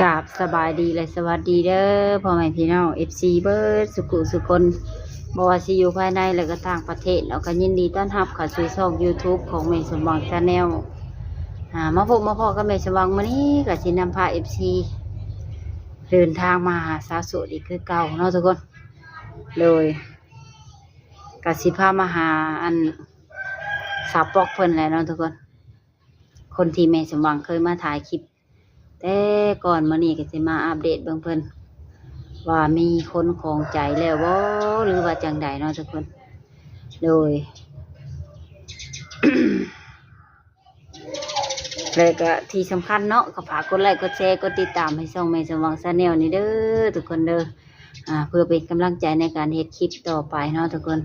ກາບສະບາຍດີ ແລະ ສະຫວັດດີເດີ ພໍ່ແມ່ພີ່ນ້ອງ ເອັຟຊີ ເບິດສຸຂູສຸຄົນ ບໍ່ວ່າຊິຢູ່ພາຍໃນ ແລະ ກໍຕ່າງປະເທດເນາະ. ກໍຍິນດີຕ້ອນຮັບເຂົ້າສູ່ຊ່ອງ YouTube ຂອງແມ່ສົມຫວັງ Channel. ອ່າ ມາພົບມາພໍ້ກັບແມ່ສົມຫວັງມື້ນີ້ ກໍຊິນຳພາ ເອັຟຊີ ເດີນທາງມາຫາສາວໂສດອີກຄືເກົ່າເນາະທຸກຄົນ. ໂດຍ ກໍຊິພາມາຫາ ອັນ ສາວປອກເພິ່ນແຫຼະເນາະທຸກຄົນ. ຄົນທີ່ແມ່ສົມຫວັງເຄີຍມາຖ່າຍຄລິບແຕ່ກ່ອນ, ມື້ນີ້ກໍຊິມາອັບເດດເບິ່ງເພິ່ນວ່າມີຄົນຂອງໃຈແລ້ວບໍ່ ຫຼືວ່າຈັ່ງໃດເນາະທຸກຄົນ. ໂດຍ ແລະກໍທີ່ສຳຄັນເນາະ ກໍຝາກກົດໄລ ກົດແຊ ກົດຕິດຕາມໃຫ້ຊ່ອງແມ່ສົມຫວັງ Channel ນີ້ເດີທຸກຄົນເດີ ອ່າ ເພື່ອເປັນກຳລັງໃຈໃນການເຮັດຄລິບຕໍ່ໄປເນາະທຸກຄົນ.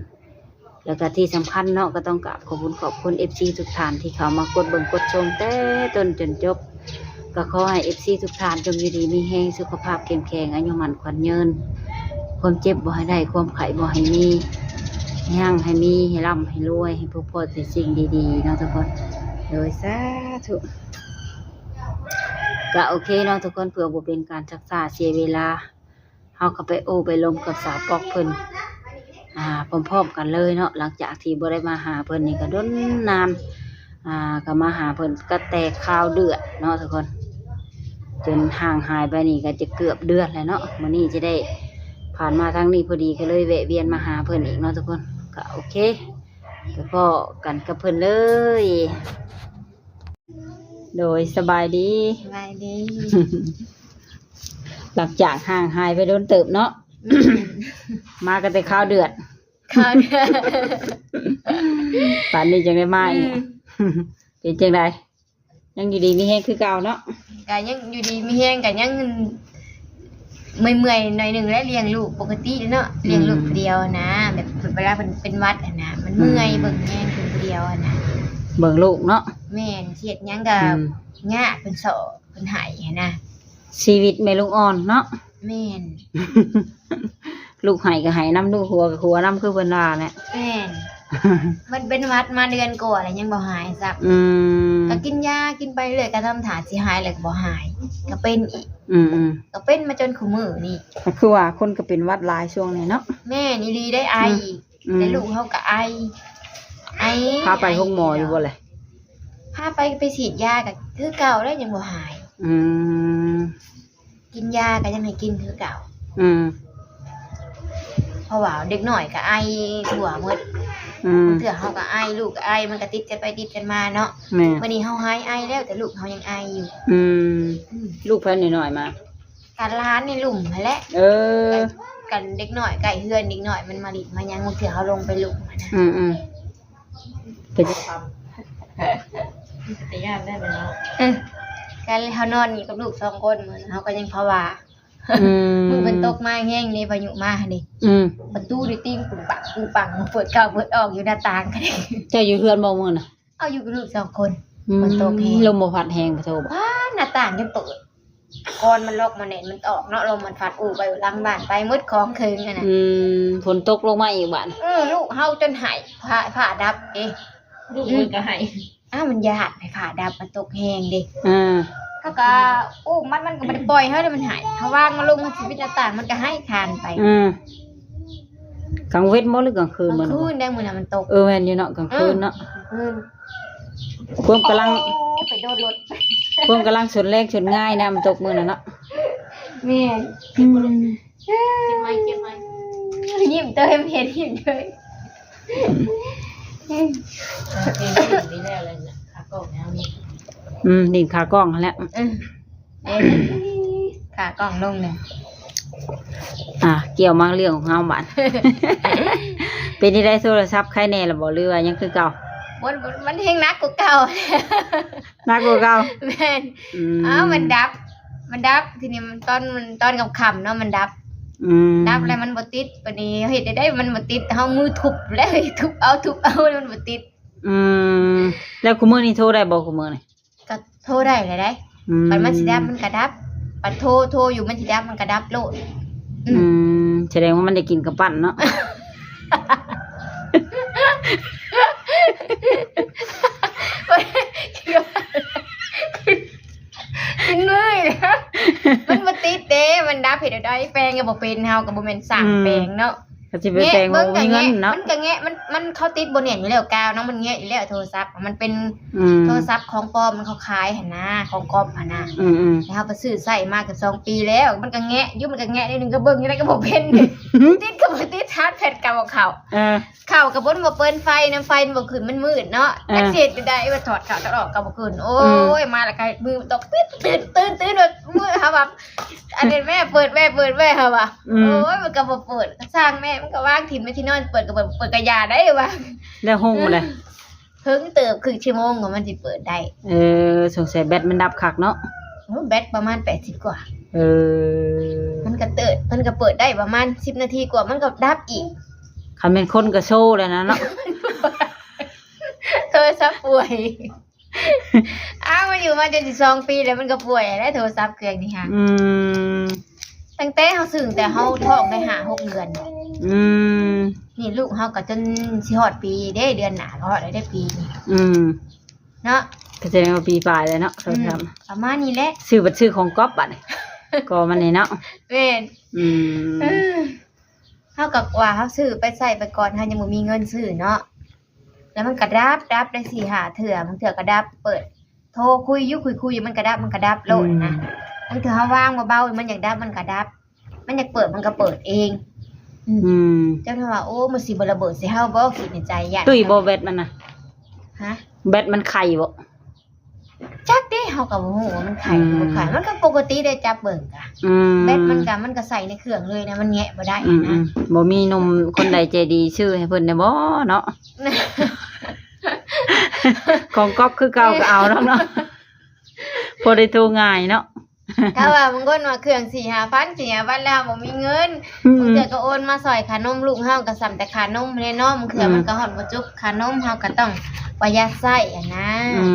ແລ້ວກໍທີ່ສຳຄັນເນາະ ກໍຕ້ອງກາບຂອບຄຸນຂອບຄຸນ ເອັຟຊີ ທຸກທ່ານທີ່ເຂົ້າມາກົດເບິ່ງກົດຊົມແຕ່ຕົ້ນຈົນຈົບ. ກໍຂໍໃຫ້ ເອັຟຊີ ທຸກທ່ານຈົ່ງຢູ່ດີມີແຮງ ສຸຂະພາບເຂັ້ມແຂງ ອາຍຸໝັ້ນຂວັນຍືນ ຄວາມເຈັບບໍ່ໃຫ້ໄດ້ ຄວາມໄຂ້ບໍ່ໃຫ້ມີ ໃຫ້ຮັ່ງໃຫ້ມີ ໃຫ້ລ່ຳໃຫ້ລວຍ ໃຫ້ພົບພໍ້ແຕ່ສິ່ງດີໆເນາະທຸກຄົນ. ໂດຍ ສາທຸ. ກໍໂອເຄເນາະທຸກຄົນ ເພື່ອບໍ່ເປັນການຊັກຊ້າເສຍເວລາ ເຮົາກໍໄປໂອ້ໄປລົມກັບສາວປອກເພິ່ນ ອ່າ ພ້ອມໆກັນເລີຍເນາະ. ຫຼັງຈາກທີ່ບໍ່ໄດ້ມາຫາເພິ່ນນີ້ກໍດົນນານ ອ່າ ກໍມາຫາເພິ່ນກໍແຕ່ຄາວເດືອນເນາະທຸກຄົນ ຈົນຫ່າງຫາຍໄປນີ້ກໍຈະເກືອບເດືອນແລ້ວເນາະ. ມື້ນີ້ຈະໄດ້ຜ່ານມາທາງນີ້ພໍດີ ກໍເລີຍແວະວຽນມາຫາເພິ່ນອີກເນາະທຸກຄົນ. ກໍໂອເຄ ໄປພໍ້ກັນກັບເພິ່ນເລີຍ. ໂດຍ ສະບາຍດີ. ສະບາຍດີ. ຫຼັງຈາກຫ່າງຫາຍໄປດົນເຕີບເນາະ ອືມ ມາກໍແຕ່ຄາວເດືອນ ຄາວເດືອນ ປານນີ້ຈັ່ງໄດ້ມາອີກ ອືມ ເປັນຈັ່ງໃດ ຍັງຢູ່ດີມີແຮງຄືເກົ່າເນາະ? ກໍຍັງຢູ່ດີມີແຮງ ກໍຍັງ ເມື່ອຍໆໜ້ອຍໜຶ່ງແຫຼະ ລ້ຽງລູກປົກກະຕິເນາະ ອືມ ລ້ຽງລູກຜູ້ດຽວນະ ແບບເວລາເພິ່ນເປັນຫວັດຫັ້ນນະ ມັນເມື່ອຍ ອືມ ເບິ່ງແຍງເພິ່ນຜູ້ດຽວຫັ້ນນະ ເບິ່ງລູກເນາະ. ແມ່ນ ຊິເຮັດຫຍັງກໍ ອືມ ຍາກ ເພິ່ນຊໍ້ ເພິ່ນໄຫ້ຫັ້ນນະ ຊີວິດແມ່ລູກອ່ອນເນາະ. ແມ່ນ ລູກໄຫ້ກໍໄຫ້ນຳ ລູກຫົວກໍຫົວນຳ ຄືເພິ່ນວ່າແຫຼະ. ແມ່ນ ມັນເປັນຫວັດມາເດືອນກວ່າແລ້ວຍັງບໍ່ຫາຍຊ້ຳ. ອືມ ກໍກິນຢາ ກິນໄປເລື້ອຍ ກໍທຳທ່າຊິຫາຍແລ້ວກໍບໍ່ຫາຍ ກໍເປັນອີກ. ອືມໆ ກໍເປັນມາຈົນຄູ່ມື້ນີ້ ກໍຄືວ່າຄົນກໍເປັນຫວັດຫຼາຍຊ່ວງນີ້ເນາະ. ແມ່ນອີ່ຫຼີໄດ໋ ອາຍ ອືມ ແຕ່ລູກເຮົາກໍໄອ ອາຍ ພາໄປໂຮງໝໍຢູ່ບໍ່ແຫຼະ? ພາໄປ ໄປສີດຢາກໍຄືເກົ່າແຫຼະ ຍັງບໍ່ຫາຍ. ອືມ ກິນຢາກໍຍັງໃຫ້ກິນຄືເກົ່າ. ອືມ ເພາະວ່າເດັກນ້ອຍກໍໄອທົ່ວໝົດ. ອືມ ບາງເທື່ອເຮົາກໍໄອ ລູກກໍໄອ ມັນກໍຕິດກັນໄປຕິດກັນມາເນາະ. ແມ່ນ ບັດນີ້ເຮົາຫາຍໄອແລ້ວ ແຕ່ລູກເຮົາຍັງໄອຢູ່. ອືມ ອືມ ລູກໃຜນ້ອຍໆມາ? ກັນຫຼານໃນລຸ່ມຫັ້ນແຫຼະ. ເອີ ກັນ ກັນເດັກນ້ອຍໃກ້ເຮືອນ ເດັກນ້ອຍມັນມາຫຼິ້ນມາຫຍັງ ບາງເທື່ອເຮົາລົງໄປລຸ່ມຫັ້ນນະ. ອືມໆ ເປັນ ເປັນຕາຢ້ານໄດ້ແມ່ນເນາະ. ເອີ ກັນເຮົານອນຢູ່ກັບລູກສອງຄົນ ເຮົາກໍຍັງພາວາ. ອືມ ມື້ມັນຕົກມາແຮງເດ້ ພາຍຸມາຫັ້ນເດ້. ອືມ ປະຕູໄດ້ຕີງປຸງປັງ ປຸງປັງ ເປີດເຂົ້າເປີດອອກຢູ່ໜ້າຕ່າງ. ເຈົ້າຢູ່ເຮືອນບໍ່ມື້ນະ? ເອົາ ຢູ່ກັບລູກສອງຄົນ. ອືມ ຝົນຕົກແຮງ ລົມບໍ່ພັດແຮງ ປະໂທ ຫນ້າຕ່າງຍັງເປີດ ຄອນມັນລັອກ ມັນແໜ້ນ ມັນອອກເນາະ ລົມມັນພັດອູໄປຫຼັງບ້ານໄປໝົດ ຂອງເຄີງຫັ້ນນະ. ອືມ ຝົນຕົກລົງມາອີກບາດ. ເອີ ລູກເຮົາຈົນໄຫ້ ຟ້າ ຟ້າດັບເດ້. ລູກມັນກໍໄຫ້. ອ້າວ ມັນຢ້ານໃຫ້ຟ້າດັບ ມັນຕົກແຮງເດ້. ເອີ ເຮົາກໍອຸ້ມມັນ ມັນກໍບໍ່ໄດ້ປ່ອຍເຮົາເດ້ ມັນໄຫ້ ເຮົາວາງມັນລົງ ມັນຊິປິດໜ້າຕ່າງ ມັນກໍໄຫ້ຄານໄປ. ອືມ ກາງເວັນບໍ່ ຫຼືກາງຄືນ? ກາງຄືນໄດ໋ ມື້ນັ້ນມັນຕົກ. ເອີ ແມ່ນຢູ່ເນາະ ກາງຄືນເນາະ. ອືມ ກາງຄືນ ຄວາມກຳລັງ ໂອ້ ໄປໂດດລົດ ຄວາມກຳລັງສົນແລງສົນງ່າຍນະ ມັນຕົກມື້ນັ້ນເນາະ. ແມ່ນ. ອືມ ເກັບໄວ້ ເກັບໄວ້ ຍິ້ມເຕີມ ເຫັນຍິ້ມເຕີມ. ອືມ ດິ້ນຂາກ້ອງຫັ້ນແຫຼະ. ເອີ ຂາກ້ອງລົງແລ້ວ. ອ່າ ກ່ຽວມາເລື່ອງຂອງເຮົາບາດ ເປັນຈັ່ງໃດ ໂທລະສັບໄຄແນ່ລະບໍ່ ຫຼືວ່າຍັງຄືເກົ່າ? ມັນ ມັນແຮງໜັກກວ່າເກົ່າ. ໜັກກວ່າເກົ່າ. ແມ່ນ. ອືມ ອ້າວ ມັນດັບ ມັນດັບ ທີນີ້ມັນຕອນ ມັນຕອນຄ່ຳໆເນາະ ມັນດັບ. ອືມ ດັບແລ້ວມັນບໍ່ຕິດ ບາດນີ້ເຮັດໄດ້ ມັນບໍ່ຕິດ ເຮົາມືທຸບແລ້ວ ທຸບເອົາ ທຸບເອົາ ມັນບໍ່ຕິດ. ອືມ ແລ້ວຄູ່ມື້ນີ້ໂທໄດ້ບໍ່ ຄູ່ມື້ນີ້? ກໍໂທໄດ້ແຫຼະໄດ໋. ອືມ ບັດມັນຊິດັບມັນກໍດັບ ບັດໂທ ໂທຢູ່ມັນຊິດັບມັນກໍດັບໂລດ. ອືມ ອືມ ສະແດງວ່າມັນໄດ້ກິນກາວປັ່ນເນາະ. ກິນມື້ລະ ເຮັດແນວໃດ ແປງກໍບໍ່ເປັນ ເຮົາກໍບໍ່ແມ່ນຊ່າງ ອືມ ແປງເນາະ. ກໍຊິໄປແປງ ແງະເບິ່ງ ບໍ່ມີເງິນເນາະ ແງະ ມັນກໍແງະ ມັນ ມັນ ເຂົາຕິດບໍ່ແໜ້ນຢູ່ແລ້ວ ກາວເນາະ ມັນແງະຢູ່ແລ້ວ ໂທລະສັບ ມັນເປັນ ອືມ ໂທລະສັບຂອງປອມ ມັນເຂົາຂາຍຫັ້ນນາ ຂອງກອບຫັ້ນນາ ອືມໆ ແລ້ວເຮົາໄປຊື້ໃຊ້ມາເກືອບສອງປີແລ້ວ ມັນກໍແງະຢູ່ ມັນກໍແງະໜ້ອຍໜຶ່ງ ກໍເບິ່ງຢູ່ໃດກໍບໍ່ເປັນ ຕິດກໍບໍ່ຕິດ ຮາດແພັດກໍບໍ່ເຂົ້າ ເອີ ເຂົ້າກໍບໍ່ ບໍ່ເປີດໄຟນຳ ໄຟມັນບໍ່ຂຶ້ນ ມັນມືດເນາະ ເອີ ຈັກຊິເຮັດແນວໃດ ວ່າຖອດເຂົ້າຖອດອອກກໍບໍ່ຂຶ້ນ ໂອ້ຍ ອືມ ມາແລ້ວກໍມືຕົກ ຕື່ນ ຕື່ນ ຕື່ນ ຕື່ນ ມື້ເຮົາວ່າ ອັນນີ້ແມ່ເປີດ ແມ່ເປີດ ແມ່ ເຮົາວ່າ ອືມ ໂອ້ຍ ມັນກໍບໍ່ເປີດ ຊ່າງແມ່ ມັນກໍວາງຖິ້ມໃນທີ່ນອນ ເປີດກໍເປີດ ເປີດກະຢ່າໄດ້ວ່າ ແລ້ວຫົງບໍ່ໄດ້ ເຫິງເຕີບ ຄຶ່ງຊົ່ວໂມງກວ່າມັນຊິເປີດໄດ້ ເອີ ສົງໄສແບັດມັນດັບຄັກເນາະ ໂອ້ ແບັດປະມານແປດສິບກວ່າ ເອີ ມັນກໍເຕີບ ມັນກໍເປີດໄດ້ປະມານສິບນາທີກວ່າ ມັນກໍດັບອີກ ຄັນແມ່ນຄົນກໍໂຊແລ້ວນະເນາະ ໂທລະສັບປ່ວຍ ອ້າວ ມັນຢູ່ມາຈົນຊິສອງປີແລ້ວ ມັນກໍປ່ວຍແລ້ວ ໂທລະສັບເຄື່ອງນີ້ຫາ ອືມ ຕັ້ງແຕ່ເຮົາຊື້ ແຕ່ເຮົາທ້ອງໄດ້ຫ້າຫົກເດືອນ ອືມ ນີ້ລູກເຮົາກໍຈົນຊິຮອດປີເດ້ ເດືອນໜ້າກໍຮອດແລ້ວເດ້ປີນີ້ ອືມ ເນາະ ກໍສະແດງວ່າປີປາຍແລ້ວເນາະ ອືມ ປະມານນີ້ແຫຼະ ຊື້ບັດຊື້ຂອງກັອບບັດນີ້ ກໍມັນນີ້ເນາະ ແມ່ນ ອືມ ເອີ ເຮົາກໍວ່າເຮົາຊື້ໄປໃຊ້ໄປກ່ອນ ເຮົາຍັງບໍ່ມີເງິນຊື້ເນາະ ແລ້ວມັນກໍດັບ ດັບໄດ້ສີ່ຫ້າເທື່ອ ບາງເທື່ອກໍດັບ ເປີດໂທຄຸຍຢູ່ ຄຸຍໆຢູ່ ມັນກໍດັບ ມັນກໍດັບໂລດນະ ອືມ ບາງເທື່ອເຮົາວາງເບົາໆ ມັນຢາກດັບ ມັນກໍດັບ ມັນຢາກເປີດ ມັນກໍເປີດເອງ ອືມ ອືມ ເຈົ້າວ່າ ໂອ້ ມັນຊິບໍ່ລະເບີດໃສ່ເຮົາບໍ່ ຄິດໃນໃຈ ຢ້ານ ຕຸ້ຍບໍ່ແບັດມັນນະ ຮະ ແບັດມັນໄຄບໍ່? ຈັກເດ້ ເຮົາກໍບໍ່ຮູ້ວ່າມັນໄຄ ອືມ ບໍ່ໄຄ ມັນກໍປົກກະຕິເດ້ ຈັບເບິ່ງກະ ອືມ ແບັດມັນກະ ມັນກະໃສ່ໃນເຄື່ອງເລີຍນະ ມັນແງະບໍ່ໄດ້ນະ ອືມໆ ບໍ່ມີໜຸ່ມຄົນໃດໃຈດີຊື້ໃຫ້ເພິ່ນແດ່ບໍ່ເນາະ ຂອງກັອບຄືເກົ່າກໍເອົາແລ້ວເນາະ ພໍໄດ້ໂທງ່າຍເນາະ. ຖ້າວ່າບາງຄົນວ່າເຄື່ອງສີ່ຫ້າພັນ ສີ່ຫ້າພັນແລ້ວບໍ່ມີເງິນ ອືມ ບາງເທື່ອກໍໂອນມາຊ່ອຍຄ່ານົມລູກເຮົາ ກໍສ່ຳແຕ່ຄ່ານົມແຫຼະເນາະ ບາງເທື່ອ ອືມ ມັນກໍຮອດບໍ່ຈົບຄ່ານົມ ເຮົາກໍຕ້ອງປະຢັດໃຊ້ຫັ້ນນະ ອື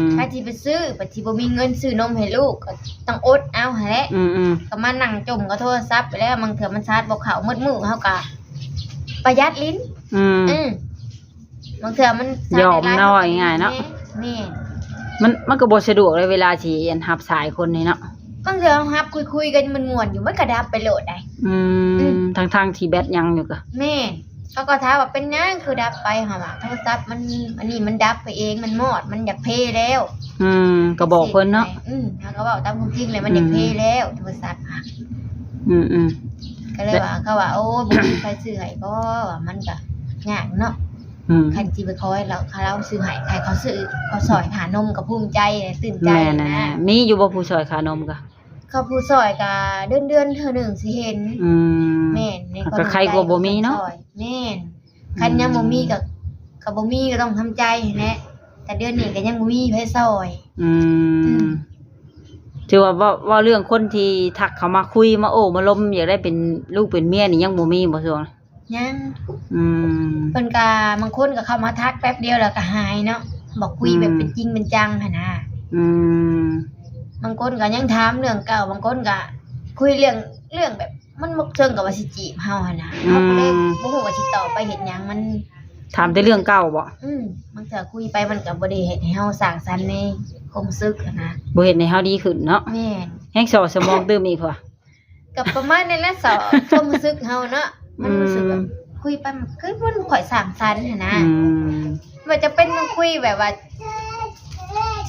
ມ ຖ້າຊິໄປຊື້ ບັດຊິບໍ່ມີເງິນຊື້ນົມໃຫ້ລູກ ກໍຕ້ອງອົດເອົາຫັ້ນແຫຼະ ອືມໆ ກໍມານັ່ງຈົ່ມກັບໂທລະສັບໄປແລ້ວ ບາງເທື່ອມັນຊາດບໍ່ເຂົ້າ ໝົດມື້ເຮົາກໍປະຢັດຫຼິ້ນ ອືມ ອືມ ບາງເທື່ອມັນ ຍອມເນາະ ເວົ້າງ່າຍໆເນາະ ແມ່ນ ມັນ ມັນກໍບໍ່ສະດວກເລີຍເວລາຊິ ອັນ ຮັບສາຍຄົນນີ້ເນາະ ບາງເທື່ອເຮົາຮັບຄຸຍໆກັນມ່ວນໆຢູ່ ມັນກໍດັບໄປໂລດໄດ໋ ອືມ ອືມ ທັງໆທີ່ແບັດຍັງຢູ່ກະ ແມ່ນ ເຂົາກໍຖາມວ່າເປັນຫຍັງຄືດັບໄປ ເຮົາວ່າໂທລະສັບມັນ ອັນນີ້ມັນດັບໄປເອງ ມັນມອດ ມັນຢາກເພແລ້ວ ອືມ ກໍບອກເພິ່ນເນາະ ອືມ ເຮົາກໍເວົ້າຕາມຄວາມຈິງແຫຼະ ມັນຢາກເພແລ້ວ ອືມ ໂທລະສັບ ອືມໆ ກໍເລີຍວ່າ ເຂົາວ່າ ໂອ້ ບໍ່ມີໃຜຊື້ໃຫ້ບໍ່ ວ່າມັນກໍຍາກເນາະ ອືມ ຄັນຊິໄປຂໍໃຫ້ລາວ ເຂົາລາວຊື້ໃຫ້ ໃຫ້ເຂົາຊື້ ເຂົາຊ່ອຍຄ່ານົມກໍພູມໃຈ ຕື່ນໃຈ ແມ່ນນະ ນະ ມີຢູ່ບໍ່ຜູ້ຊ່ອຍຄ່ານົມກະ ກໍຜູ້ຊ່ອຍກະເດືອນໆເທື່ອໜຶ່ງຊິເຫັນ ອືມ ແມ່ນ ກໍໃຄກວ່າບໍ່ມີເນາະ ແມ່ນ ອືມ ຄັນຍັງບໍ່ມີກໍ ກໍບໍ່ມີກໍຕ້ອງທຳໃຈຫັ້ນແຫຼະ ແຕ່ເດືອນນີ້ກໍຍັງບໍ່ມີໃຜຊ່ອຍ ອືມ ອືມ ຖືວ່າເວົ້າ ເວົ້າເລື່ອງຄົນທີ່ທັກເຂົ້າມາຄຸຍ ມາໂອ້ມາລົມ ຢາກໄດ້ເປັນລູກເປັນເມຍນີ້ ຍັງບໍ່ມີບໍ່ຊ່ວງ ຍັງ ອືມ ເພິ່ນກະ ບາງຄົນກະເຂົ້າມາທັກແປັບດຽວແລ້ວກະຫາຍເນາະ ບໍ່ຄຸຍແບບ ອືມ ເປັນຈິງເປັນຈັງຫັ້ນນະ ອືມ ບາງຄົນກະຍັງຖາມເລື່ອງເກົ່າ ບາງຄົນກະຄຸຍເລື່ອງ ເລື່ອງແບບ ມັນບໍ່ເຊີງກັບວ່າຊິຈີບເຮົາຫັ້ນນະ ອືມ ເຮົາກໍເລີຍບໍ່ຮູ້ວ່າຊິຕໍ່ໄປເຮັດຫຍັງ ມັນ ຖາມແຕ່ເລື່ອງເກົ່າບໍ? ອືມ ບາງເທື່ອຄຸຍໄປມັນກໍບໍ່ໄດ້ເຮັດໃຫ້ເຮົາສ້າງສັນໃນຄວາມຮູ້ສຶກຫັ້ນນະ ບໍ່ເຮັດໃຫ້ເຮົາດີຂຶ້ນເນາະ ແມ່ນ ແຮ່ງສໍ້ສະໝອງຕື່ມອີກ ກໍປະມານນັ້ນແຫຼະ ສອກຄວາມຮູ້ສຶກເຮົາເນາະ ມັນຮູ້ສຶກແບບ ອືມ ຄຸຍໄປມັນຄືມັນບໍ່ຄ່ອຍສ້າງສັນຫັ້ນນະ ອືມ ບໍ່ຈຳເປັນຕ້ອງຄຸຍແບບວ່າ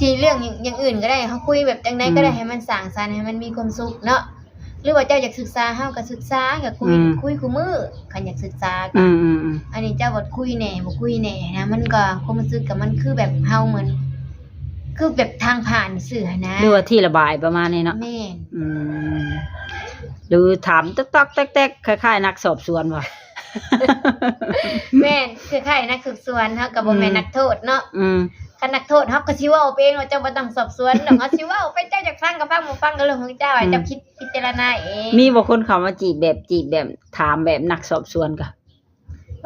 ຊິເລື່ອງຢ່າງ ຢ່າງອື່ນກໍໄດ້ ເຮົາຄຸຍແບບຈັ່ງໃດກໍໄດ້ ອືມ ໃຫ້ມັນສ້າງສັນ ໃຫ້ມັນມີຄວາມສຸກເນາະ ຫຼືວ່າເຈົ້າຢາກສຶກສາ ເຮົາກໍສຶກສາ ກໍຄຸຍ ອືມ ຄຸຍຄູ່ມື້ ຄັນຢາກສຶກສາ ອືມໆໆ ອັນນີ້ເຈົ້າບັດຄຸຍແດ່ ບໍ່ຄຸຍແດ່ນະ ມັນກໍ ຄວາມຮູ້ສຶກກັບມັນຄືແບບເຮົາເໝືອນ ຄືແບບທາງຜ່ານຊື່ຫັ້ນນະ ຫຼືວ່າທີ່ລະບາຍປະມານນີ້ເນາະ ແມ່ນ ອືມ ຫຼືຖາມຕອກໆແຕກໆ ຄ້າຍໆນັກສອບສວນບໍ? ແມ່ນ ຄືຄ້າຍໆນັກສືບສວນ ເຮົາກໍບໍ່ແມ່ນ ອືມ ນັກໂທດເນາະ ອືມ ຄັນນັກໂທດເຮົາກໍຊິເວົ້າໄປເອງ ເຈົ້າບໍ່ຕ້ອງສອບສວນດອກ ເຮົາຊິເວົ້າໄປ ເຈົ້າຢາກຟັງກໍຟັງ ບໍ່ຟັງກໍເລື່ອງຂອງເຈົ້າ ອືມ ເຈົ້າຄິດພິຈາລະນາເອງ ມີບໍ່ຄົນເຂົ້າມາຈີບແບບ ຈີບແບບ ຖາມແບບນັກສອບສວນກະ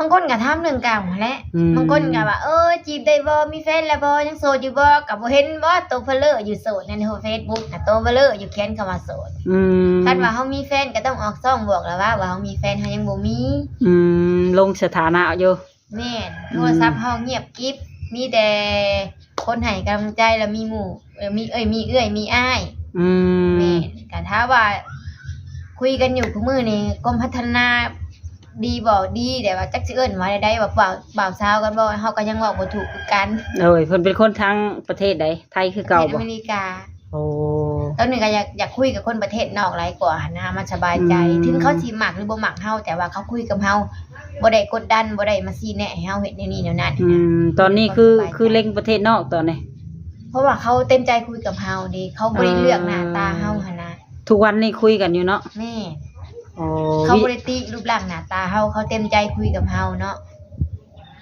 ບາງຄົນກໍຖາມເລື່ອງເກົ່າຫັ້ນແຫຼະ ອືມ ບາງຄົນກໍວ່າ ເອີ ຈີບໄດ້ບໍ່ ມີແຟນແລ້ວບໍ່ ຍັງໂສດຢູ່ບໍ່ ກໍບໍ່ເຫັນບໍ່ ໂຕເພີເລີຢູ່ໂສດໃນເຟສບຸກນະ ໂຕເພີເລີຢູ່ຂຽນຄຳວ່າໂສດ ອືມ ຄັນວ່າເຮົາມີແຟນກໍຕ້ອງອອກຊ່ອງບອກແລ້ວວ່າ ວ່າເຮົາມີແຟນ ເຮົາຍັງບໍ່ມີ ອືມ ລົງສະຖານະຢູ່ ແມ່ນ ອືມ ໂທລະສັບເຮົາງຽບກິບ ມີແຕ່ຄົນໃຫ້ກຳລັງໃຈ ແລ້ວມີໝູ່ ເອີ ມີ ເອີຍ ມີເອື້ອຍ ມີອ້າຍ ອືມ ແມ່ນ ກໍຖ້າວ່າ ຄຸຍກັນຢູ່ຄູ່ມື້ນີ້ ຄວາມພັດທະນາດີບໍ່ ດີ ແຕ່ວ່າຈັກຊິເອີ້ນວ່າແນວໃດ ວ່າບ່າວ ບ່າວສາວກັນບໍ່ ເຮົາກໍຍັງເວົ້າບໍ່ຖືກຄືກັນ. ໂດຍ ເພິ່ນເປັນຄົນທາງປະເທດໃດ? ໄທຄືເກົ່າບໍ່? ປະເທດອາເມລິກາ. ໂອ້ ຕອນນີ້ກໍຢາກ ຢາກຄຸຍກັບຄົນປະເທດນອກຫຼາຍກວ່າຫັ້ນນະ ມັນສະບາຍໃຈ. ອືມ ເຖິງເຂົາຊິມັກຫຼືບໍ່ມັກເຮົາ ແຕ່ວ່າເຂົາຄຸຍກັບເຮົາ ບໍ່ໄດ້ກົດດັນ ບໍ່ໄດ້ມາຊີ້ແນະໃຫ້ເຮົາເຮັດແນວນີ້ແນວນັ້ນ. ອືມ ຕອນນີ້ຄື ຄືເລັງປະເທດນອກຕອນນີ້ ເພາະວ່າເຂົາເຕັມໃຈຄຸຍກັບເຮົາເດ້ ເຂົາບໍ່ໄດ້ເລືອກໜ້າຕາເຮົາຫັ້ນນະ. ທຸກວັນນີ້ຄຸຍກັນຢູ່ເນາະ? ແມ່ນ. ອໍ ເຂົາບໍ່ໄດ້ຕິຮູບຮ່າງໜ້າຕາເຮົາ ເຂົາເຕັມໃຈຄຸຍກັບເຮົາເນາະ.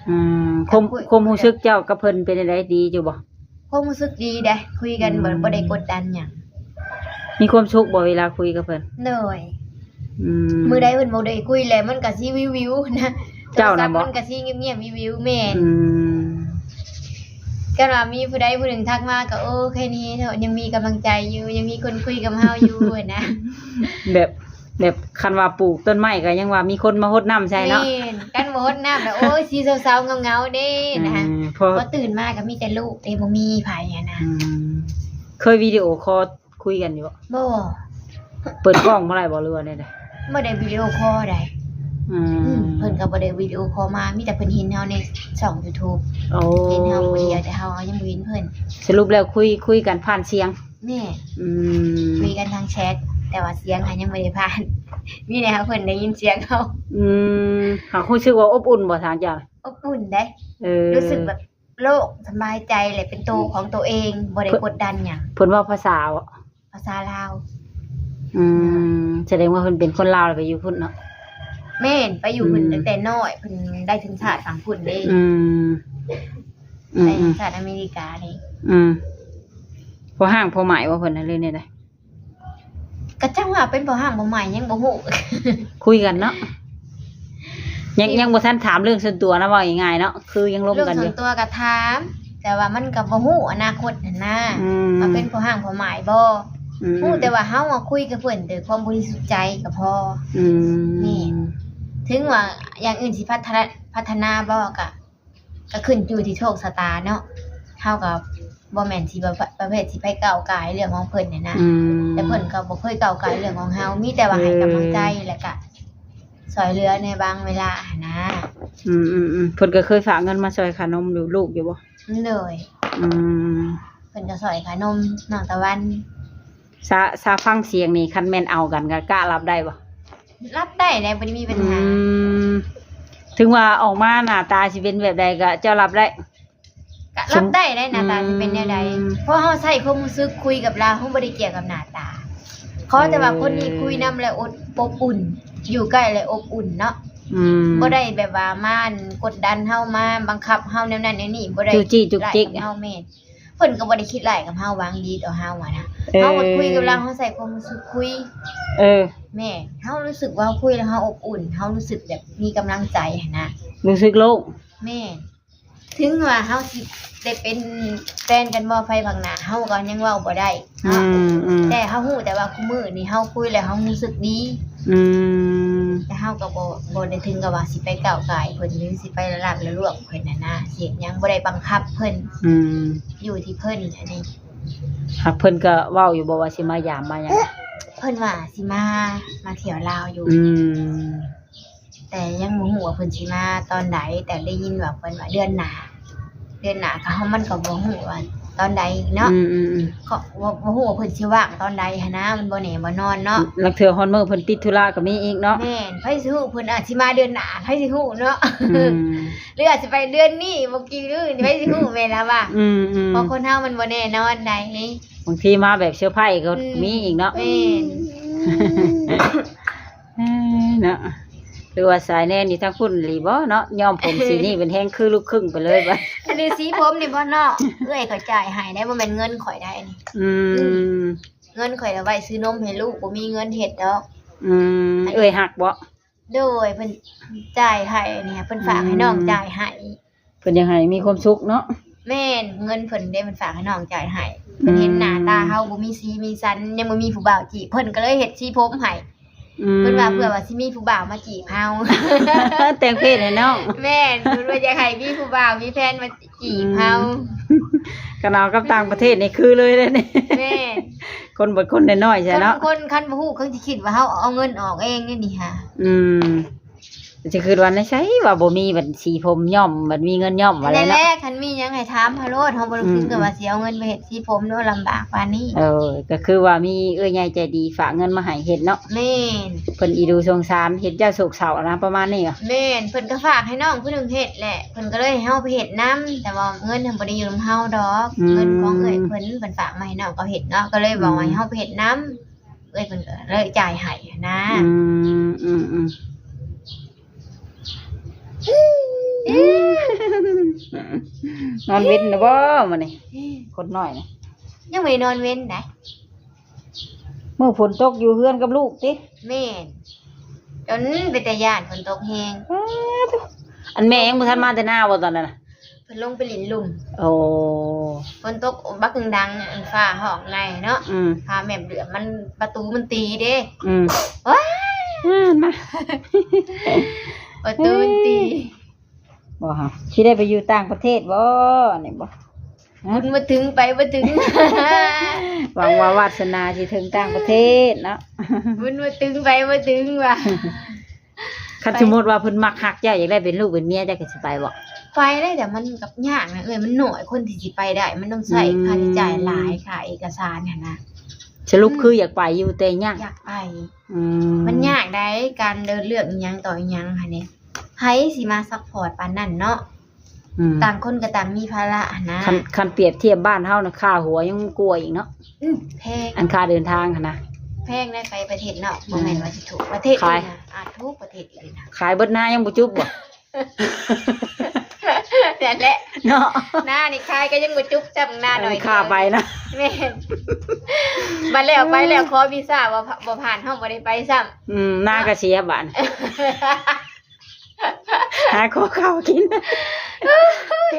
ອືມ ຄວາມ ຄວາມຮູ້ສຶກເຈົ້າກັບເພິ່ນເປັນຈັ່ງໃດ ດີຢູ່ບໍ່? ຄວາມຮູ້ສຶກດີເດ້ ຄຸຍກັນ ອືມ ບໍ່ ບໍ່ໄດ້ກົດດັນຫຍັງ. ມີຄວາມສຸກບໍ່ເວລາຄຸຍກັບເພິ່ນ? ໂດຍ. ອືມ ມື້ໃດເພິ່ນບໍ່ໄດ້ຄຸຍແລ້ວ ມັນກໍຊິວິວໆນະ. ເຈົ້ານະບໍ່? ໂທລະສັບມັນກໍຊິງຽບໆ ວິວໆ. ແມ່ນ. ອືມ ຄັນວ່າມີຜູ້ໃດຜູ້ໜຶ່ງທັກມາກໍ ໂອ້ ແຄ່ນີ້ເນາະ ຍັງມີກຳລັງໃຈຢູ່ ຍັງມີຄົນຄຸຍກັບເຮົາຢູ່ຫັ້ນນະ. ແບບ ແບບຄັນວ່າປູກຕົ້ນໄມ້ກໍຍັງວ່າມີຄົນມາຫົດນ້ຳໃສ່ເນາະ. ແມ່ນ ຄັນບໍ່ຫົດນ້ຳແລ້ວ ໂອ້ຍ ຊິເສົ້າໆເຫງົາໆເດ້ນະ. ອືມ ພໍ ພໍຕື່ນມາກໍມີແຕ່ລູກເດ້ ບໍ່ມີໃຜຫັ້ນນະ. ອືມ ເຄີຍວິດີໂອຄໍຄຸຍກັນຢູ່ບໍ່? ບໍ່. ເປີດກ້ອງບໍ່ໄດ້ບໍ່ ຫຼືວ່າແນວໃດ? ບໍ່ໄດ້ວິດີໂອຄໍໃດ. ອືມ ອືມ ເພິ່ນກໍບໍ່ໄດ້ວິດີໂອຄໍມາ ມີແຕ່ເພິ່ນເຫັນເຮົາໃນຊ່ອງຢູທູບ. ໂອ້ ເຫັນເຮົາຜູ້ດຽວ ແຕ່ເຮົາຍັງບໍ່ເຫັນເພິ່ນ. ສະຫຼຸບແລ້ວຄຸຍ ຄຸຍກັນຜ່ານສຽງ? ແມ່ນ. ອືມ ຄຸຍກັນທາງແຊັດ ແຕ່ວ່າສຽງຫັ້ນຍັງບໍ່ໄດ້ຜ່ານ ມີແຕ່ເຮົາ ເພິ່ນໄດ້ຍິນສຽງເຮົາ. ອືມ ຫາກຮູ້ສຶກວ່າອົບອຸ່ນບໍ່ທາງເຈົ້າ? ອົບອຸ່ນເດ້. ເອີ ຮູ້ສຶກແບບໂລ່ງສະບາຍໃຈ ແລະ ເປັນໂຕຂອງໂຕເອງ ບໍ່ໄດ້ກົດດັນຫຍັງ. ເພິ່ນເວົ້າພາສາ ພາສາລາວ. ອືມ ສະແດງວ່າເພິ່ນເປັນຄົນລາວ ແລ້ວໄປຢູ່ພຸ້ນເນາະ? ແມ່ນ ໄປຢູ່ພຸ້ນ ອືມ ຕັ້ງແຕ່ນ້ອຍ ເພິ່ນໄດ້ສັນຊາດຝັ່ງພຸ້ນເດ້. ອືມ ອືມ ໄດ້ສັນຊາດອາເມລິກາເດ້. ອືມ ພໍຮ້າງພໍໝ້າຍບໍ່ເພິ່ນ ຫຼືແນວໃດ? ກະຈັ່ງວ່າເປັນພໍ່ຮ້າງພໍ່ໝ້າຍຍັງບໍ່ຮູ້. ຄຸຍກັນເນາະ ຍັງ ຍັງບໍ່ທັນຖາມເລື່ອງສ່ວນຕົວນະ ເວົ້າງ່າຍໆເນາະ ຄືຍັງລົມກັນຢູ່. ເລື່ອງສ່ວນຕົວກະຖາມ ແຕ່ວ່າມັນກະບໍ່ຮູ້ອະນາຄົດຫັ້ນນາ ອືມ ວ່າເປັນພໍ່ຮ້າງພໍ່ໝ້າຍບໍ່. ອືມ ຮູ້ແຕ່ວ່າເຮົາອະຄຸຍກັບເພິ່ນດ້ວຍຄວາມບໍລິສຸດໃຈກະພໍ. ອືມ ນີ້ ເຖິງວ່າຢ່າງອື່ນຊິພັດທະນາ ພັດທະນາບໍ່ກະ ກໍຂຶ້ນຢູ່ທີ່ໂຊກຊະຕາເນາະ ເຮົາກໍບໍ່ແມ່ນຊິປະ ປະເພດຊິໄປກ້າວກ່າຍເລື່ອງຂອງເພິ່ນຫັ້ນນະ. ອືມ ແຕ່ເພິ່ນກໍບໍ່ເຄີຍກ້າວກ່າຍເລື່ອງຂອງເຮົາ ມີແຕ່ວ່າໃຫ້ກຳລັງໃຈ ແລ້ວກະຊ່ວຍເຫຼືອໃນບາງເວລາຫັ້ນນະ. ອືມໆໆ ເພິ່ນກໍເຄີຍຝາກເງິນມາຊ່ອຍຄ່ານົມລູກຢູ່ບໍ່? ໂດຍ. ອືມ ເພິ່ນກໍຊ່ອຍຄ່ານົມນ້ອງຕາວັນ. ຊາ ຊາຟັງສຽງນີ້ ຄັນແມ່ນເອົາກັນກໍກະຮັບໄດ້ບໍ່? ຮັບໄດ້ແຫຼະ ບໍ່ໄດ້ມີບັນຫາ. ອືມ ເຖິງວ່າອອກມາໜ້າຕາຊິເປັນແບບໃດກໍເຈົ້າຮັບໄດ້? ກໍຮັບໄດ້ແຫຼະ ໜ້າຕາຊິເປັນແນວໃດ. ອືມ ເພາະເຮົາໃຊ້ຄວາມຮູ້ສຶກຄຸຍກັບລາວ ເຮົາບໍ່ໄດ້ກ່ຽວກັບໜ້າຕາ. ຂໍແຕ່ວ່າຄົນນີ້ຄຸຍນຳແລ້ວອົບ ອົບອຸ່ນ ຢູ່ໃກ້ແລ້ວອົບອຸ່ນເນາະ. ອືມ ບໍ່ໄດ້ແບບວ່າມາກົດດັນເຮົາ ມາບັງຄັບເຮົາແນວນັ້ນແນວນີ້ ບໍ່ໄດ້ ຈູ້ຈີ້ຈຸກຈິກ ຮ້າຍກັບເຮົາ. ແມ່ນ. ເພິ່ນກໍບໍ່ໄດ້ຄິດຮ້າຍກັບເຮົາ ຫວັງດີຕໍ່ເຮົາຫັ້ນນະ. ເອີ ເຮົາກໍຄຸຍກັບລາວ ເຮົາໃຊ້ຄວາມຮູ້ສຶກຄຸຍ. ເອີ ແມ່ນ ເຮົາຮູ້ສຶກວ່າເຮົາຄຸຍແລ້ວເຮົາອົບອຸ່ນ ເຮົາຮູ້ສຶກແບບມີກຳລັງໃຈຫັ້ນນະ ຮູ້ສຶກໂລ່ງ. ແມ່ນ ເຖິງວ່າເຮົາຊິໄດ້ເປັນແຟນກັນບໍ່ພາຍພາກໜ້າ ເຮົາກໍຍັງເວົ້າບໍ່ໄດ້ເນາະ. ອືມໆ ແຕ່ເຮົາຮູ້ແຕ່ວ່າຄູ່ມື້ນີ້ເຮົາຄຸຍແລ້ວເຮົາຮູ້ສຶກດີ. ອືມ ແຕ່ເຮົາກໍບໍ່ ບໍ່ໄດ້ເຖິງກັບວ່າຊິໄປກ້າວກ່າຍເພິ່ນ ຫຼືຊິໄປລະລາບລະລວງເພິ່ນຫັ້ນນະ ຊິເຮັດຫຍັງ ບໍ່ໄດ້ບັງຄັບເພິ່ນ. ອືມ ຢູ່ທີ່ເພິ່ນອັນນີ້. ຫາກເພິ່ນກໍເວົ້າຢູ່ບໍ່ວ່າຊິມາຢາມມາຫຍັງ? ເພິ່ນວ່າຊິມາ ມາທ່ຽວລາວຢູ່. ອືມ ແຕ່ຍັງບໍ່ຮູ້ວ່າເພິ່ນຊິມາຕອນໃດ ແຕ່ໄດ້ຍິນວ່າເພິ່ນວ່າເດືອນໜ້າ ເດືອນໜ້າ ກໍເຮົາມັນກໍບໍ່ຮູ້ວ່າຕອນໃດເນາະ. ອືມໆໆ ເພາະວ່າບໍ່ຮູ້ວ່າເພິ່ນຊິວ່າງຕອນໃດຫັ້ນນະ ມັນບໍ່ແນ່ບໍ່ນອນເນາະ. ລາງເທື່ອຮອດມື້ເພິ່ນຕິດທຸລະກໍມີອີກເນາະ. ແມ່ນ ໃຜຊິຮູ້ ເພິ່ນອາດຊິມາເດືອນໜ້າ ໃຜຊິຮູ້ເນາະ. ອືມ ຫຼືອາດຊິໄປເດືອນນີ້ ບໍ່ກີ່ມື້ນີ້ ໃຜຊິຮູ້ ແມ່ນລະວ່າ. ອືມໆ ເພາະຄົນເຮົາມັນບໍ່ແນ່ນອນໃດ ບາງທີມາແບບເຊີໄພກໍ ອືມ ມີອີກເນາະ. ແມ່ນ. ເອີ ເນາະ ຫຼືວ່າສາຍແນນຢູ່ທາງພຸ້ນອີ່ຫຼີບໍ່ເນາະ ຍ້ອມຜົມສີນີ້ເປັນແຮງຄືລູກຄຶ່ງໄປເລີຍບັດ. ອັນນີ້ສີຜົມນີ້ບໍ່ເນາະ ເອື້ອຍຂ້ອຍຈ່າຍໃຫ້ໄດ໋ ບໍ່ແມ່ນເງິນຂ້ອຍໄດ໋ນີ້. ອືມ ເງິນຂ້ອຍເອົາໄວ້ຊື້ນົມໃຫ້ລູກ ບໍ່ມີເງິນເຮັດດອກ. ອືມ ເອື້ອຍຮັກບໍ່? ໂດຍ ເພິ່ນຈ່າຍໃຫ້ນີ້ ເພິ່ນຝາກໃຫ້ນ້ອງ ອືມ ຈ່າຍໃຫ້. ເພິ່ນຢາກໃຫ້ມີຄວາມສຸກເນາະ. ແມ່ນ ເງິນເພິ່ນເດ້ ເພິ່ນຝາກໃຫ້ນ້ອງຈ່າຍໃຫ້. ອືມ ເພິ່ນເຫັນໜ້າຕາເຮົາບໍ່ມີສີມີສັນ ຍັງບໍ່ມີຜູ້ບ່າວຈີບ ເພິ່ນກໍເລີຍເຮັດສີຜົມໃຫ້. ອືມ ເພິ່ນວ່າເພື່ອວ່າຊິມີຜູ້ບ່າວມາຈີບເຮົາ ແຕ່ງເພດໃຫ້ນ້ອງ. ແມ່ນ ເພິ່ນວ່າຢາກໃຫ້ມີຜູ້ບ່າວມີແຟນມາຈີບເຮົາ. ອືມ ຄັນເອົາກັບຕ່າງປະເທດນີ້ຄືເລີຍເດ້ນີ້. ແມ່ນ. ຄົນບໍ່ ຄົນນ້ອຍໆ ຊະເນາະ ຄັນຄົນ ຄັນບໍ່ຮູ້ ເຂົາຊິຄິດວ່າເຮົາເອົາເງິນອອກເອງນີ້ຫາ. ອືມ ຊິຄິດວ່າໃນໃສວ່າບໍ່ມີບັດສີຜົມຍ້ອມ ບັດມີເງິນຍ້ອມວ່າແລ້ວເນາະ. ແຫຼະ ຄັນມີຫຍັງໃຫ້ຖາມເຮົາໂລດ ເຮົາບໍ່ໄດ້ ອືມ ຄິດວ່າຊິເອົາເງິນໄປເຮັດສີຜົມເນາະ ລຳບາກປານນີ້. ເອີ ກໍຄືວ່າມີເອື້ອຍໃຫຍ່ໃຈດີຝາກເງິນມາໃຫ້ເຮັດເນາະ. ແມ່ນ ເພິ່ນອີດູສົງສານ ເຫັນເຈົ້າໂສກເສົ້ານະ ປະມານນີ້ຫວາ? ແມ່ນ ເພິ່ນກໍຝາກໃຫ້ນ້ອງຜູ້ໜຶ່ງເຮັດແຫຼະ ເພິ່ນກໍເລີຍໃຫ້ເຮົາໄປເຮັດນຳ ແຕ່ວ່າເງິນຫັ້ນບໍ່ໄດ້ຢູ່ນຳເຮົາດອກ. ອືມ ເງິນຂອງເອື້ອຍເພິ່ນ ເພິ່ນຝາກມາໃຫ້ນ້ອງເຂົາເຮັດເນາະ ກໍເລີຍບອກວ່າໃຫ້ເຮົາໄປເຮັດນຳ ອືມ ເອື້ອຍເພິ່ນກໍເລີຍຈ່າຍໃຫ້ຫັ້ນນະ. ອືມ ອືມ ອືມ ນອນເວັນແລ້ວບໍ່ມື້ນີ້? ຄົນນ້ອຍນະ ຍັງບໍ່ໄດ້ນອນເວັນໃດ. ມື້ຝົນຕົກຢູ່ເຮືອນກັບລູກຕິ? ແມ່ນ ຈົນເປັນຕາຢ້ານ ຝົນຕົກແຮງ. ປາດໂທ້ ອັນແມ່ຍັງບໍ່ທັນມາແຕ່ນາບໍ່ຕອນນັ້ນນະ? ເພິ່ນລົງໄປຫຼິ້ນລຸ່ມ. ໂອ້ ຝົນຕົກບັກດັງ ອັນຟ້າຮ້ອງໃນເນາະ. ອືມ ຟ້າແໝບເຫຼືອມ ມັນ ປະຕູມັນຕີເດ້. ອືມ ວ້າຍ ນັ້ນນະ ປະຕູມັນຕີ. ບໍ່ຫາ ຊິໄດ້ໄປຢູ່ຕ່າງປະເທດບໍ່ ນີ້ບໍ່? ບຸນບໍ່ເຖິງໄປບໍ່ເຖິງ. ຫວັງວ່າວາດສະໜາຊິເຖິງຕ່າງປະເທດເນາະ ບຸນບໍ່ເຖິງໄປບໍ່ເຖິງວ່າ. ຄັນ ໄປ ສົມມຸດວ່າເພິ່ນມັກຮັກເຈົ້າ ຢາກໄດ້ເປັນລູກເປັນເມຍ ເຈົ້າກໍຊິໄປບໍ່? ໄປໄດ້ ແຕ່ມັນກໍຍາກນະເອື້ອຍ ມັນໜ້ອຍຄົນທີ່ຊິໄປໄດ້ ມັນຕ້ອງໃຊ້ ອືມ ຄ່າໃຊ້ຈ່າຍຫຼາຍ ຄ່າເອກະສານຫັ້ນນະ. ສະຫຼຸບ ອືມ ຄືຢາກໄປຢູ່ແຕ່ຍາກ ຢາກໄປ. ອືມ ມັນຍາກໃດ ການເດີນເລື່ອງອີ່ຫຍັງຕໍ່ອີ່ຫຍັງຫັ້ນເດ ໃຜຊິມາຊັບພອດປານນັ້ນເນາະ. ອືມ ຕ່າງຄົນກໍຕ່າງມີພາລະຫັ້ນນະ. ຄັນ ຄັນປຽບທຽບບ້ານເຮົານະ ຄ່າຫົວຍັງກວ່າອີກເນາະ. ອືມ ແພງ ອັນຄ່າເດີນທາງຫັ້ນນະ ແພງໃດ໋ ໄປປະເທດນອກ ອືມ ບໍ່ແມ່ນວ່າຊິຖືກ ປະເທດອື່ນນະ ອາດຖືກ ປະເທດອື່ນນະ. ຂາຍເບິດນາຍັງບໍ່ຈຸບບໍ່? ນັ້ນແຫຼະເນາະ ນານີ້ຂາຍກໍຍັງບໍ່ຈຸບຊ້ຳ ນາໜ້ອຍ ເອີ ຄ່າໄປນະ. ແມ່ນ ບັດແລ້ວໄປແລ້ວ ອືມ ຂໍວີຊາບໍ່ ບໍ່ຜ່ານ ເຮົາບໍ່ໄດ້ໄປຊ້ຳ. ອືມ ນາກໍເສຍບາດ ຫາຂໍເຂົ້າກິນ. ໂອ້ຍ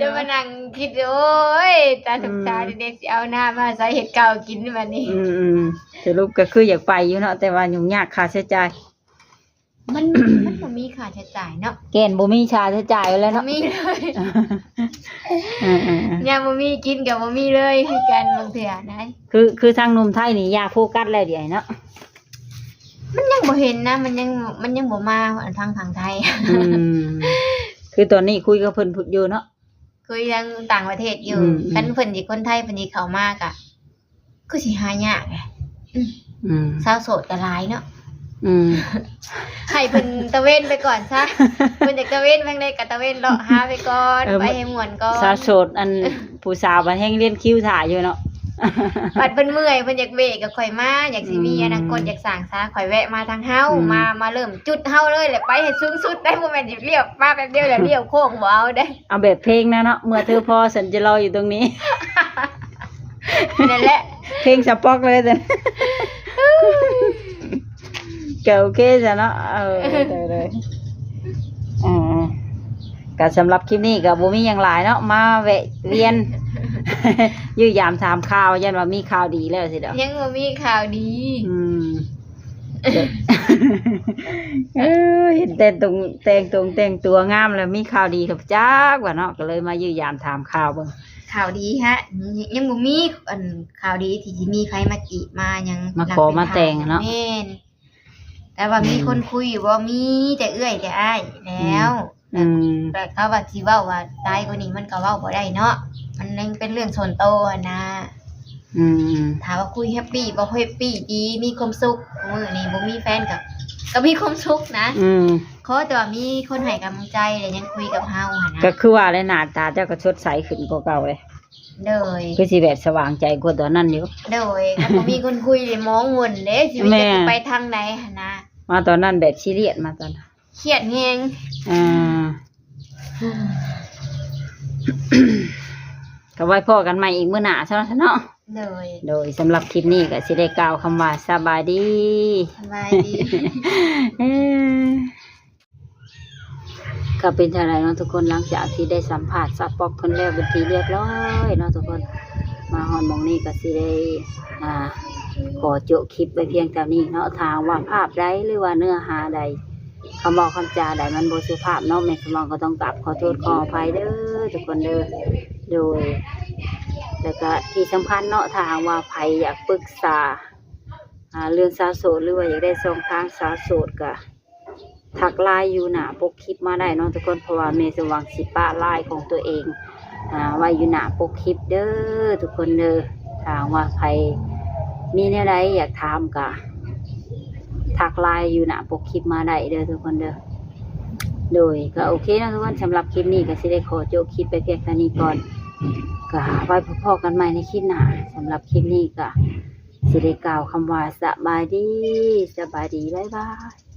ຈະມານັ່ງຄິດ ໂອ້ຍ ຕາສົງສານ ອືມ ເດ ຊິເອົານາມາໃສເຮັດເຂົ້າກິນບັດນີ້. ອືມໆ ສະຫຼຸບກໍຄືຢາກໄປຢູ່ເນາະ ແຕ່ວ່າຫຍຸ້ງຍາກຄ່າໃຊ້ຈ່າຍ. ມັນ ມັນບໍ່ມີຄ່າໃຊ້ຈ່າຍເນາະ ແກ່ນບໍ່ມີຄ່າໃຊ້ຈ່າຍແລ້ວເນາະ ບໍ່ມີເລີຍ. ເອີໆໆ ຍາມບໍ່ມີກິນກໍບໍ່ມີເລີຍຄືກັນ ບາງເທື່ອນະ. ຄື ຄືທາງໜຸ່ມໄທນີ້ຢາກໂຟກັສແລ້ວດຽວນີ້ເນາະ. ມັນຍັງບໍ່ເຫັນນະ ມັນຍັງ ມັນຍັງບໍ່ມາທາງຝັ່ງໄທ. ອືມ ຄືຕອນນີ້ຄຸຍກັບເພິ່ນຢູ່ເນາະ ຄຸຍທາງຕ່າງປະເທດຢູ່. ອືມໆ ຄັນເພິ່ນຊິຄົນໄທ ເພິ່ນຊິເຂົ້າມາກະຄືຊິຫາຍາກ. ອືມ ອືມ ສາວໂສດກໍຫຼາຍເນາະ. ອືມ ໃຫ້ເພິ່ນຕະເວນໄປກ່ອນຊະ ເພິ່ນຢາກຕະເວນທາງໃດກໍຕະເວນເລາະຫາໄປກ່ອນ. ເອີ ໄປໃຫ້ມ່ວນກ່ອນ ສາວໂສດ ອັນ ຜູ້ສາວບັດແຮ່ງລຽນຄິວຖ້າຢູ່ເນາະ. ບັດເພິ່ນເມື່ອຍ ເພິ່ນຢາກເວກໍຄ່ອຍມາ ຢາກຊິມີ ອືມ ອະນາຄົດ ຢາກສ້າງສາ ຄ່ອຍແວະມາທາງເຮົາ. ອືມ ມາ ມາເລີ່ມຈຸດເຮົາເລີຍແຫຼະ ໄປໃຫ້ສູງສຸດໄດ້ ບໍ່ແມ່ນຊິລ້ຽວມາແປັບດຽວແລ້ວລ້ຽວໂຄ້ງ ບໍ່ເອົາເດ້. ເອົາແບບເພງນະເນາະ ເມື່ອເທີພໍ ສັນຈະລໍຢູ່ຕົງນີ້ ນັ້ນແຫຼະ ເພງສະປອກເລີຍ ກໍໂອເຄຊະເນາະ. ເອີ ໂດຍໆ ເອີ ກໍສຳລັບຄລິບນີ້ກໍບໍ່ມີຫຍັງຫຼາຍເນາະ ມາແວະວຽນຢ້ຽມຢາມຖາມຂ່າວ ຢ້ານວ່າມີຂ່າວດີແລ້ວຊິດອກ. ຍັງບໍ່ມີຂ່າວດີ. ອືມ ເອີ ເຫັນແຕ່ງຕົງ ແຕ່ງຕົງແຕ່ງຕົວງາມແລ້ວ ມີຂ່າວດີກໍຈັກວ່າເນາະ ກໍເລີຍມາຢ້ຽມຢາມຖາມຂ່າວເບິ່ງ. ຂ່າວດີຫະ ຍັງບໍ່ມີ ອັນ ຂ່າວດີທີ່ຊິມີໃຜມາຈີບມາຫຍັງ ມາຂໍມາແຕ່ງເນາະ. ແມ່ນ ແຕ່ວ່າມີ ອືມ ຄົນຄຸຍຢູ່ບໍ່? ມີແຕ່ເອື້ອຍແຕ່ອ້າຍແລ້ວ. ອືມ ແບບ ອືມ ແບບເຂົາວ່າຊິເວົ້າວ່າຫຼາຍກວ່ານີ້ມັນກໍເວົ້າບໍ່ໄດ້ເນາະ ມັນຍັງເປັນເລື່ອງສ່ວນໂຕຫັ້ນນະ. ອືມ ຖ້າວ່າຄຸຍແຮບປີບໍ່ ແຮບປີດີ ມີຄວາມສຸກ ມື້ນີ້ບໍ່ມີແຟນກໍ ກໍມີຄວາມສຸກນະ. ອືມ ຂໍແຕ່ວ່າມີຄົນໃຫ້ກຳລັງໃຈ ແລະ ຍັງຄຸຍກັບເຮົາຫັ້ນນະ. ກໍຄືວ່າແຫຼະ ໜ້າຕາເຈົ້າກໍສົດໃສຂຶ້ນກວ່າເກົ່າເດ້. ໂດຍ ຄືຊິແບບສະຫວ່າງໃຈກວ່າຕອນນັ້ນຢູ່. ໂດຍ ຄັນບໍ່ມີຄົນຄຸຍນີ້ມອງມົນເດ້ ຊີວິດ ແມ່ນ ຈະຊິໄປທາງໃດຫັ້ນນະ. ມາຕອນນັ້ນແບບຊີຣຽດ ມາຕອນ ຄຽດແຮງ. ອ່າ ກໍໄວ້ພໍ້ກັນໃໝ່ອີກມື້ໜ້າຊະເນາະ. ໂດຍ ໂດຍ ສຳລັບຄລິບນີ້ກໍຊິໄດ້ກ່າວຄຳວ່າສະບາຍດີ. ສະບາຍດີ. ເອີ ກໍເປັນຈັ່ງໃດເນາະທຸກຄົນ ຫຼັງຈາກທີ່ໄດ້ສຳພາດສາວປອກເພິ່ນແລ້ວເປັນທີ່ລຽບຮ້ອຍເນາະທຸກຄົນ ມາຮອດໝ່ອງນີ້ກໍຊິໄດ້ ອ່າ ຂໍໂຈະຄລິບໄວ້ພຽງເທົ່ານີ້ເນາະ. ຖ້າຫາກວ່າພາບໃດ ຫຼືວ່າເນື້ອຫາໃດ ຄຳເວົ້າຄຳຈາໃດມັນບໍ່ສຸພາບເນາະ ແມ່ສົມຫວັງກໍຕ້ອງກາບຂໍໂທດຂໍອະໄພເດີທຸກຄົນເດີ. ໂດຍ ແລ້ວກໍທີ່ສຳຄັນເນາະ ຖ້າຫາກວ່າໃຜຢາກປຶກສາ ອ່າ ເລື່ອງສາວໂສດ ຫຼືວ່າຢາກໄດ້ຊ່ອງທາງສາວໂສດ ກໍທັກ LINE ຢູ່ໜ້າປົກຄລິບມາໄດ້ເນາະທຸກຄົນ ເພາະວ່າແມ່ສົມຫວັງຊິປະ LINE ຂອງຕົວເອງ ອ່າ ໄວ້ຢູ່ໜ້າປົກຄລິບເດີທຸກຄົນເດີ. ຖ້າຫາກວ່າໃຜມີແນວໃດຢາກຖາມກໍທັກ LINE ຢູ່ໜ້າປົກຄລິບມາໄດ້ເດີທຸກຄົນເດີ. ໂດຍ ກໍໂອເຄເນາະທຸກຄົນ ສຳລັບຄລິບນີ້ກໍຊິໄດ້ຂໍຈົບຄລິບໄປພຽງເທົ່ານີ້ກ່ອນ ກໍໄວ້ພົບພໍ້ກັນໃໝ່ໃນຄລິບໜ້າ. ສຳລັບຄລິບນີ້ກໍຊິໄດ້ກ່າວຄຳວ່າສະບາຍດີ ສະບາຍດີ ບາຍບາຍ.